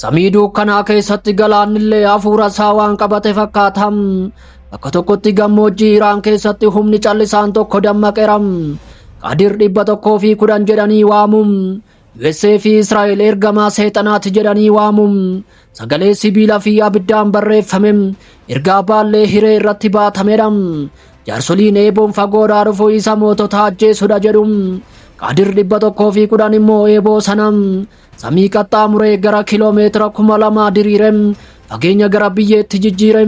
Samii dukkanaa keessatti galaannillee hafuura isaa waan qabate fakkaata. Bakka tokkotti gammoojjii Iraan keessatti humni callisaan tokko dammaqeera. Qaadir 110 jedhanii waamu. USA fi Israa'el ergamaa seexanaati jedhanii waamu. Sagalee sibiila fi abiddaan barreeffame. Ergaa baallee hiree irratti baatamedha. Jaarsoliin eeboon fagoodhaa dhufu isa mootota ajjeesudha jedhu. Qaadir 110 immoo eeboo sana samii qaxxaamuree gara kiloomeetira 2000 diriire. Fageenya gara biyyeetti jijjiire.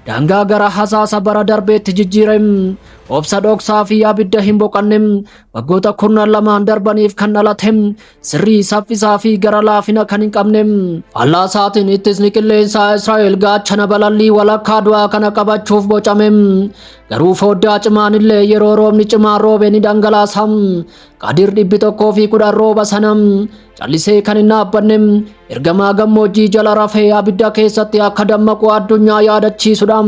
Daangaa gara hasaasa bara darbeetti jijjiire. Obsa dhoksaa fi abidda hin boqanne. Waggoota 12 darbaniif kan dhalate. Sirrii saffisaa fi gara laafina kan hin qabne. Faallaa isaatiin ittisni qilleensaa Israa'el gaachana balallii walakkaa du'aa kana qabachuuf bocame. Garuu foddaa cimaan illee yeroo roobni cimaan roobe ni dhangalaasa. Qaadir 110 rooba sana callisee kan hin dhaabbanne ergamaa gammoojjii jala rafee abidda keessatti akka dammaqu addunyaa yaadachiisudha.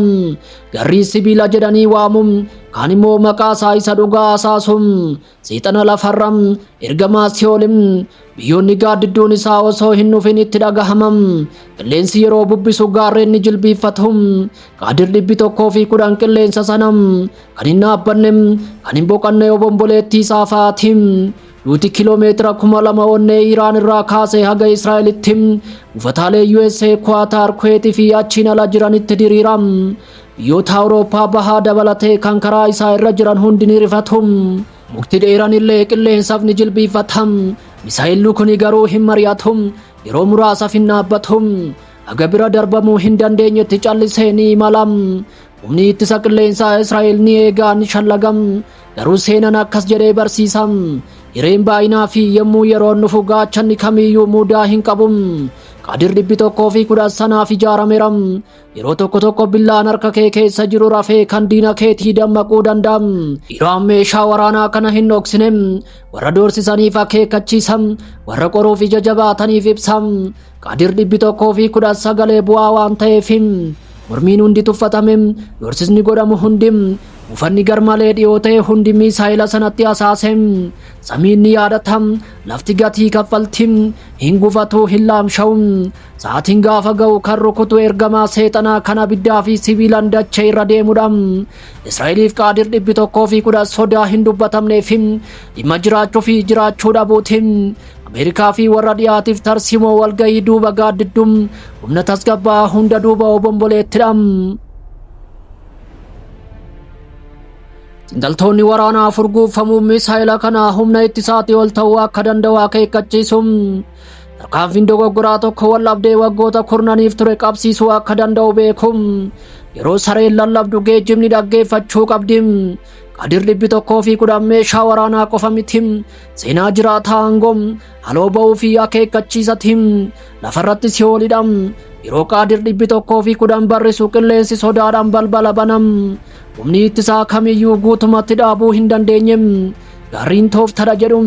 Garrii sibiila jedhanii waamu. Kaan immoo maqaa isaa isa dhugaa asaasu. Seexana lafarra ergamaa si'oolim. Biyyoonni gaaddidduun isaa osoo hin dhufin itti dhagahamam. Qilleensi yeroo bubbisu gaarreen ni jilbiiffatu. Qaadir 110 qilleensa sana kan hin dhaabbanne kan hin boqanne obomboleettii saafaati. Duuti kiloomeetira 2000 onnee Iraan irraa kaasee haga Israa'elitti buufataalee USA, Kuwaatar, Kuweetii fi achiin ala jiranitti diriira. Biyyoota Awurooppaa bahaa dabalatee kan karaa isaa irra jiran hundi ni rifatu. Mukti dheeran illee qilleensaaf ni jilbiiffata. Misaa'illi kun garuu hin mari'atu. Yeroo muraasaaf hin dhaabbatu. Haga bira darbamuu hin dandeenyetti callisee ni imala. Humni ittisa qilleensaa Israa'el ni eegaa ni shallagam. Garuu seenan akkas jedhee barsiisa. Hireen baay'inaa fi yommuu yeroon dhufu gaachanni kamiyyuu mudaa hin qabu. Qaadir 110 sanaaf ijaarameera. Yeroo tokko tokko billaan harka kee keessa jiru rafee kan diina keetii dammaquu danda'a. Iraan meeshaa waraanaa kana hin dhoksine. Warra doorsisaniif akeekkachiisa. Warra qoruuf ija jabaataniif ibsa. Qaadir 110 sagalee bu'aa waan ta'eef mormiin hundi tuffatame. Doorsisni godhamu hundi buufanni garmalee dhiyoo ta'e hundi misaayila sanatti asaase. Samiin ni yaadata. Lafti gatii kaffalti. Hin gufatu hin laamsha'u. Sa'aatiin gaafa ga'u kan rukutu ergamaa seexanaa kan abiddaa fi sibiilaan dachee irra deemudha. Israa'eliif Qaadir 110 sodaa hin dubbatamneef dhimma jiraachuu fi jiraachuu dhabuuti. Ameerikaa fi warra dhiyaatiif tarsimoo walgahii duuba gaaddidduu humna tasgabbaa hunda duuba obomboleettidha. Xiinxaltoonni waraanaa furguufamuun misaayila kana humna ittisaatii ol ta'uu akka danda'u akeekkachiisu. Tarkaanfiin dogoggoraa tokko waldhabdee waggoota kurnaniif ture qabsiisuu akka danda'u beeku. Yeroo sareen lallabdu geejjibni dhaggeeffachuu qabdi. Qaadir 110 meeshaa waraanaa qofa miti. Seenaa jiraataa aangoo haloo ba'uu fi akeekkachiisati. Lafarratti si'oolidha. Yeroo Qaadir 110 barrisu qilleensi sodaadhaan balbala banam. Humni ittisaa kamiyyuu guutumatti dhaabuu hin dandeenye. Gaariin tooftadha jedhu,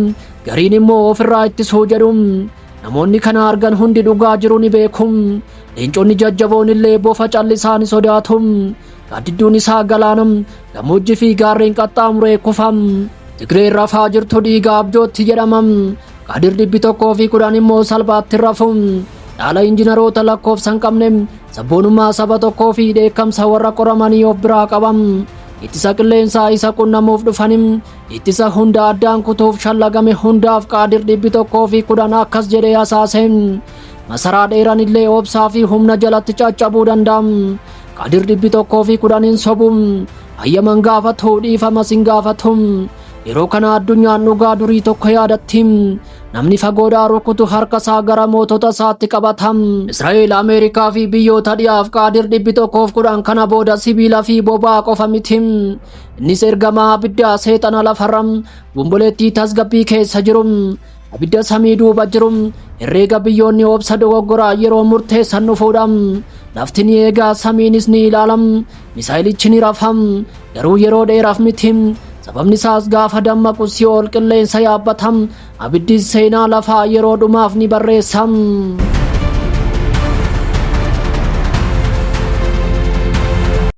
gariin immoo ofirraa ittisuu jedhu. Namoonni kana argan hundi dhugaa jiru ni beeku. Leenconni jajjaboon illee bofa callisaa ni sodaatu. Gaaddidduun isaa galaana, gammoojjii fi gaarreen qaxxaamuree kufa. Tigreen rafaa jirtu dhiiga abjootti jedhama. Qaadir 110 immoo salphaatti rafu. Dhaala injiinaroota lakkoofsa hin qabne, sabboonummaa saba tokkoo fi dheekkamsa warra qoramanii of biraa qabam. Ittisa qilleensaa isa qunnamuuf dhufanim, ittisa hunda addaan kutuuf shallagame hundaaf Qaadir 110 akkas jedhee asaase. Masaraa dheeran illee obsaa fi humna jalatti caccabuu danda'am. Qaadir 110 hin sobu. Hayyaman gaafatu dhiifamas hin gaafatu. Yeroo kana addunyaan dhugaa durii tokko yaadatti. Namni fagoodhaa rukutu harka isaa gara mootota isaatti qabata. Israa'el, Ameerikaa fi biyyoota dhiyaaf Qaadir 110 kana booda sibiila fi boba'aa qofa miti. Innis ergamaa abiddaa seexana lafarra bomboleettii tasgabbii keessa jiru. Abidda samii duuba jiru. Herreega biyyoonni obsa dogoggoraa yeroo murteessan dhufuudha. Lafti ni eegaa, samiinis ni ilaalam. Misaayilichi ni rafam. Garuu yeroo dheeraaf miti. Sababni isaas gaafa dammaqu si'ool qilleensa yaabbatam. Abiddi seenaa lafaa yeroo dhumaaf ni barreessam.